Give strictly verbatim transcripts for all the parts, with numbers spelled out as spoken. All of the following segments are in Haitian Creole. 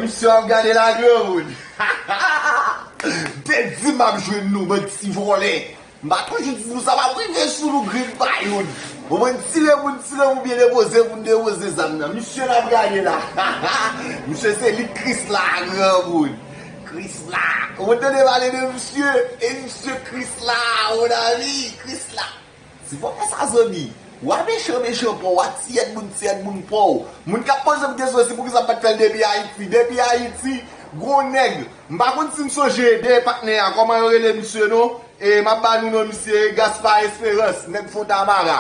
Misye ap gade la, granmoun. Te di m ap jwenn nou, bann ti vòlè. M pa toujou di nou sa, m ap rive sou nou, grenn pa youn. Ou konn, tire moun, tire moun, byen depoze moun, depoze zam nan. Misye n ap gade la. Misye se li Krisla, granmoun. Krisla. Ou konn tande pale de misye? E misye Krisla, mon ami, Krisla. Ti vòlè sa, zanmi. Wa mechan, mechan paw, wa tiyèt moun, tiyèt moun paw. Moun k ap poze m kesyon si poukisa m pa t fè l depi Ayiti. Depi Ayiti, gon nèg. M pa konn si n sonje de patnè a, kòman yo rele misye non? E m ap ba nou non misye, Gaspard Espérance, nèg Fontamara.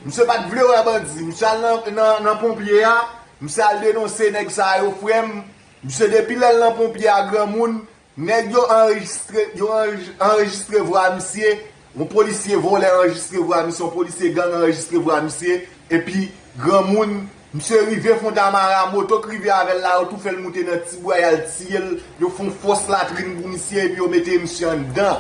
Misye pa t vle wè bandi. Misye al nan, nan, nan ponpye a, misye al denonse nèg sa yo, frè m. Misye depi lè l nan ponpye a, granmoun, nèg yo anrejistre, yo anrej-, anrejistre vwa misye, yon polisye vòlè anrejistre vwa misye, yon polisye gang anrejistre vwa misye, epi granmoun, misye rive Fontamara, moto k rive avè l la, yo tou fè l moute nan ti bwa, y al tiye l, yo fè yon fòs latrin pou misye, epi yo mete misye anndan.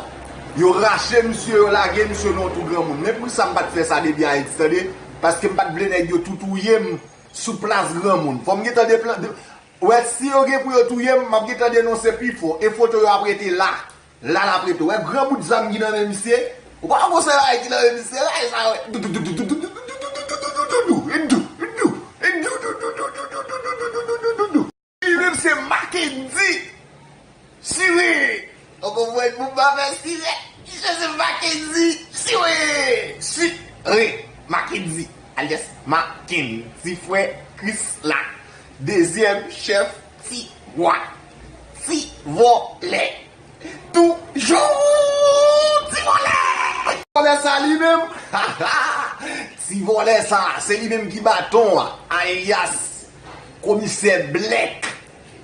Yo rache misye, yo lage misye nan yon twou granmoun. Men poukisa m pa t fè sa depi Ayiti, tande? Paske m pa t vle nèg yo tou touye m sou plas granmoun. Fò m gentan deplan-, de-, Ou wè, si yo gen pou yo touye m, m ap gentan denonse pi fò. E foto yo ap rete la. La l ap rete. Ou wè, gran bout zam ki nan men misye. Ou pa wè gon sèl bagay ki nan men misye la, e sa, wè. Li menm se Mackendy. Sire! Ou konprann pou m pa fè sire? Misye se Mackendy Sire! Sire! Mackendy, alyas Mackendy, frè Krisla. Dezyèm chèf ti wa. Ti vòlè. Toujou ti vòlè! Vòlè sa li menm? Ti vòlè sa, se li menm ki baton an, alyas Komisè Blèk.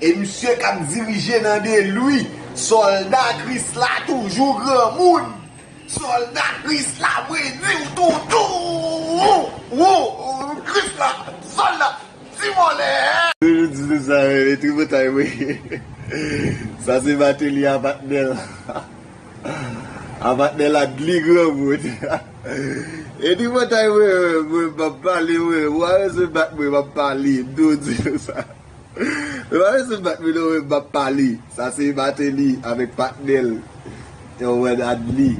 E misye k ap dirije nan de lwi. Sòlda Krisla toujou granmoun. Sòlda Krisla predi w toutou. Wou, wou, Krisla, sòlda, ti vòlè. Toujou di se sa, e tripotay, wi. Sa se Martelly a patnè l. A patnè l a dli granmoun. E tripotay, wi, wi, wi, m ap pale, wi. Ou pa bezwen bat mwen, m ap pale. M tou di nou sa. Mwen pa bezwen bat mwen non, mwen m ap pale. Sa se Martelly avèk patnè l. Yo wè Adly,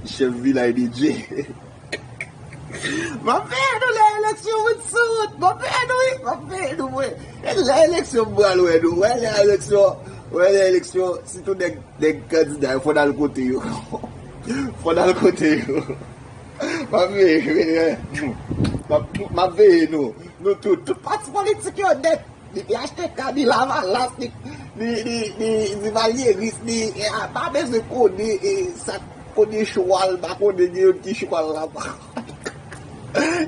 chèf vilaj D J. M ap veye nou lè eleksyon, mwen sou wout. M ap veye nou, wi. M ap veye nou, mwen. E lè eleksyon, m pral wè nou. Wè lè eleksyon, wè lè eleksyon, sitou nèg, nèg kandida yo, fò n al kote yo. Fò n al kote yo. M ap veye, m ap, m ap veye nou. Nou tout, tout pati politik yo nèt. Ni P H T K, ni Lavalas, ni, ni, ni, ni, ni Valyeris, ni, e, a, pa bezwen konnen, e, sa konnen chwal, pa konnen gen youn ki chwal la, pa.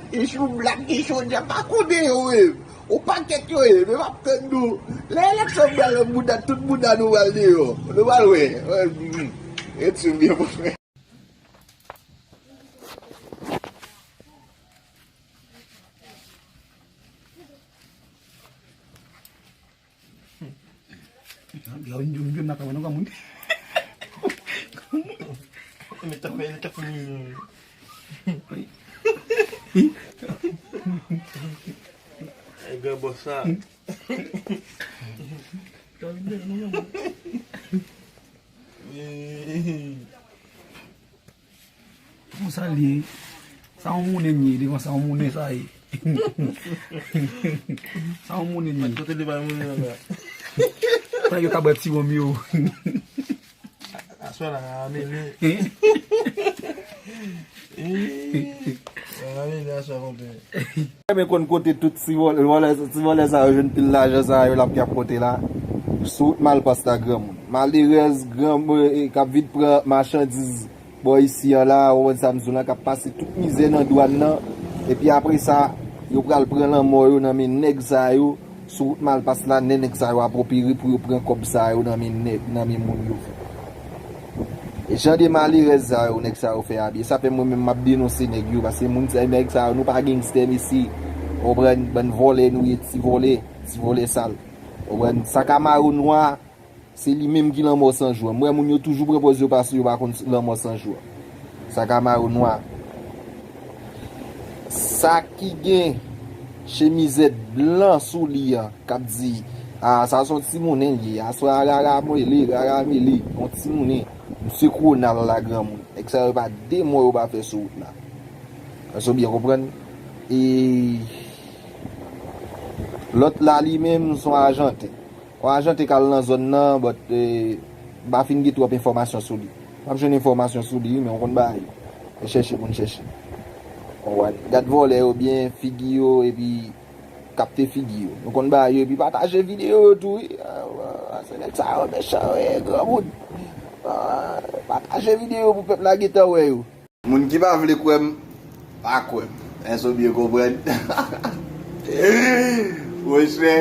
Ki chou blak, ki chou djab, pa konnen yo, e. Ou pakèt yo, e, men m ap tann nou. Lè eleksyon pral nan bouda, tout bouda nou pral deyò. Nou pral wè. Wè, mm, ret sou byen pou mwen. Yo, yo, yo, naka mano kamun. Ele tá com ele tá com É gambosá. Konsa l ye. Sa yon mounen m ye, devan sa yon mounen sa ye. Sa yon mounen m ye. Kote li bay mounen an la? Sa yo ka bwè ti wonm yo. Aswè la, a mele. Hein? Ih, a mele aswè konpè. Mwen konn kote tout ti vòlè, vòlè, ti vòlè sa yo jwenn pil lajan sa yo l ap, y ap pote la. Sou wout Malpas la, granmoun. Malerèz, granmoun, e, k ap vin pran machandiz bò isi an la, ou konprann sa m di w la, k ap pase tout mizè nan dwàn nan. Epi apre sa, yo pral pran lanmò yo nan men nèg sa yo. Sou wout Malpas la, nen nèg sa yo ap opere pou yo pran kòb sa yo nan men nèg, nan men moun yo. E jan de malerèz sa yo, nèg sa yo fè a byen. Sa fè mwen menm m ap denonse nèg yo, paske moun sa, nèg sa yo, nou pa gangstè, mesye. Ou konprann, bann vòlè nou ye, ti vòlè, ti vòlè sal. Ou konprann, sa Camaro nwa, se li menm ki lanmò san jou an. M wè moun yo toujou pran pòz yo pase yo pa konn lanmò san jou an. Sa Camaro nwa. Sa ki gen chemizèt blan sou li an, k ap di, Ah, sa se yon timoun li ye. Aswè a rara mele, rara mele. Yon timoun. Misye Ronald la granmoun. Nèg sa yo pa de mò yo pa fè sou wout la. Èske w byen konprann? E lòt la li menm se yon ajanten. Yon ajanten k al nan zòn nan, but eh, m pa fin gen twòp enfòmasyon sou li. M ap jwenn enfòmasyon sou li, men w konn bagay yo. E chèche pou n chèche. Konprann? Gad vòlè yo byen, figi yo, epi kapte figi yo. Nou konn bagay yo, epi pataje videyo yo tou, wi. Ah, ah, se nèg sa yo mechan, wi, granmoun. Ah, pataje videyo pou pèp la gentan wè yo. Moun ki pa vle kwè m, pa kwè m. Èske w byen konprann? Monchè,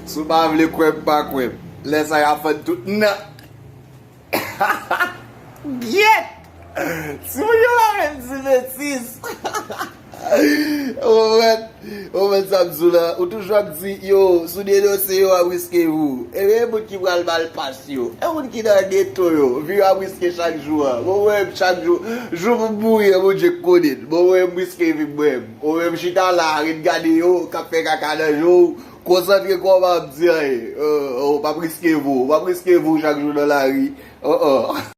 si w pa vle kwè m, pa kwè m. Lè sa y ap fann tout nan. Gyèt! Timoun yo pa menm di betiz. Ou konprann? Ou konprann sa m di w la? Ou toujou ap di, yo, si w denonse yo, w ap riske vi w. Ebyen, e moun ki pral mal pas yo. E moun ki nan geto yo. Vi yo ap riske chak jou an. Bon, mwen menm, chak jou, jou pou m mouri an, Bondye k konnen. Bon, mwen menm, m riske vi m mwen menm. Ou menm, chita la, ret gade yo, k ap fè kaka nan je w. Konsantre kò w, pa ap di anyen. Oh, oh, w p ap riske vi w. W p ap riske vi w chak jou nan lari. Oh, oh.